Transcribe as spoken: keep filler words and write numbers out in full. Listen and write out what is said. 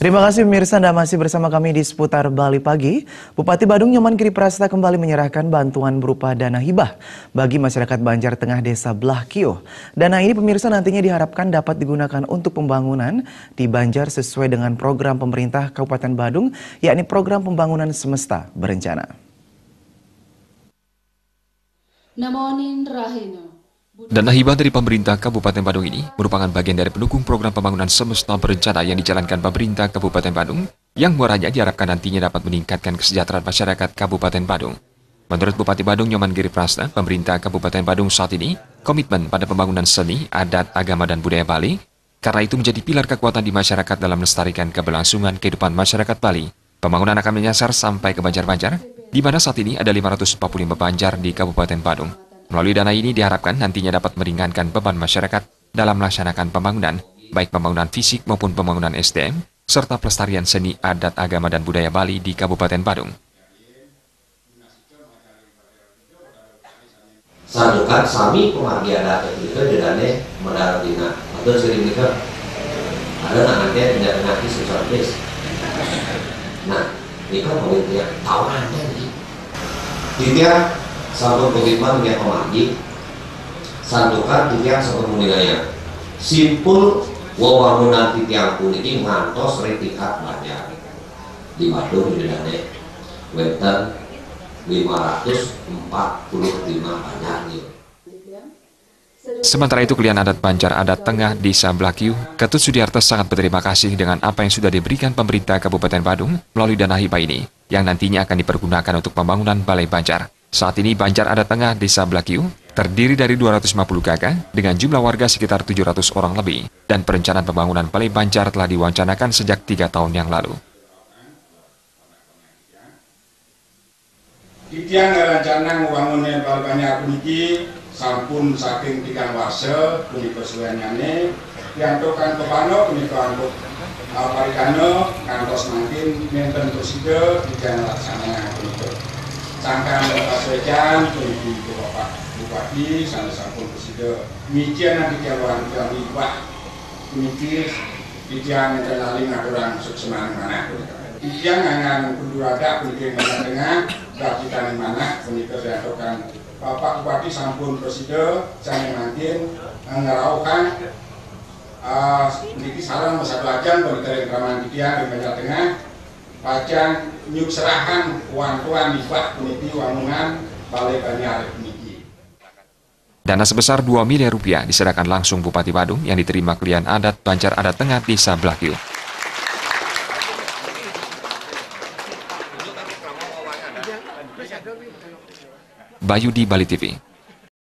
Terima kasih pemirsa, Anda masih bersama kami di Seputar Bali Pagi. Bupati Badung Nyoman Giri Prasta kembali menyerahkan bantuan berupa dana hibah bagi masyarakat Banjar Tengah, Desa Blahkio. Dana ini, pemirsa, nantinya diharapkan dapat digunakan untuk pembangunan di Banjar sesuai dengan program pemerintah Kabupaten Badung, yakni program pembangunan semesta berencana. Namonin Rahina. Dana hibah dari pemerintah Kabupaten Badung ini merupakan bagian dari pendukung program pembangunan semesta berencana yang dijalankan pemerintah Kabupaten Badung, yang muaranya diharapkan nantinya dapat meningkatkan kesejahteraan masyarakat Kabupaten Badung. Menurut Bupati Badung Nyoman Giri Prasta, pemerintah Kabupaten Badung saat ini komitmen pada pembangunan seni, adat, agama, dan budaya Bali, karena itu menjadi pilar kekuatan di masyarakat dalam melestarikan keberlangsungan kehidupan masyarakat Bali. Pembangunan akan menyasar sampai ke Banjar-Banjar, di mana saat ini ada lima ratus empat puluh lima banjar di Kabupaten Badung. Melalui dana ini diharapkan nantinya dapat meringankan beban masyarakat dalam melaksanakan pembangunan, baik pembangunan fisik maupun pembangunan S D M, serta pelestarian seni, adat, agama, dan budaya Bali di Kabupaten Badung. Santukan sami pamargi adat punika Ida Dané medal dina. Matur siri punika. Ada nak nanti tidak mengerti secara. Nah, nika pawin tiang tawanan tadi. Titiang sampun komitmen nggih pamargi. Santukan titiang sampun muningaya. Simpul wewangunan titiang puniki ngantos ri tingkat banjar. Di Badung Ida Dané wénten lima ratus empat puluh lima banjar nggih. Sementara itu, Klian Adat Banjar Adat Tengah Desa Blakiu, Ketut Sudiarto sangat berterima kasih dengan apa yang sudah diberikan pemerintah Kabupaten Badung melalui dana hibah ini, yang nantinya akan dipergunakan untuk pembangunan Balai Banjar. Saat ini, Banjar Adat Tengah Desa Blakiu terdiri dari dua ratus lima puluh K K dengan jumlah warga sekitar tujuh ratus orang lebih, dan perencanaan pembangunan Balai Banjar telah diwancanakan sejak tiga tahun yang lalu. Titiang ngrencana ngwanguné Balai Banjar puniki sampun saking tigang warsa punika suwénnyané, yantokan pepana punika ampun, ah, parikana ngantos mangkin nénten prasida titiang laksana punika. Sangkan pasuécan puniki Bapak Bupati sané sampun prasida mician titiang wantah hibah puniki. Titiang nénten lali ngaturang suksmaning manah punika. Titiang nganggen kundur adat puniki ing Banjar Tengah, baptikan manah punika riantukan Bapak Bupati sampun prasida sané mangkin, eh, ngrauhang, eh, puniki sareng masadu ajeng punika ring kraman titiang ring Banjar Tengah, pacang nyuksrahang wantuan hibah puniki wangunan Balai Banjar puniki. Dana sebesar dua miliar rupiah diserahkan langsung Bupati Badung yang diterima Klian Adat Banjar Adat Tengah Desa Blakiu. Bayu di Bali T V.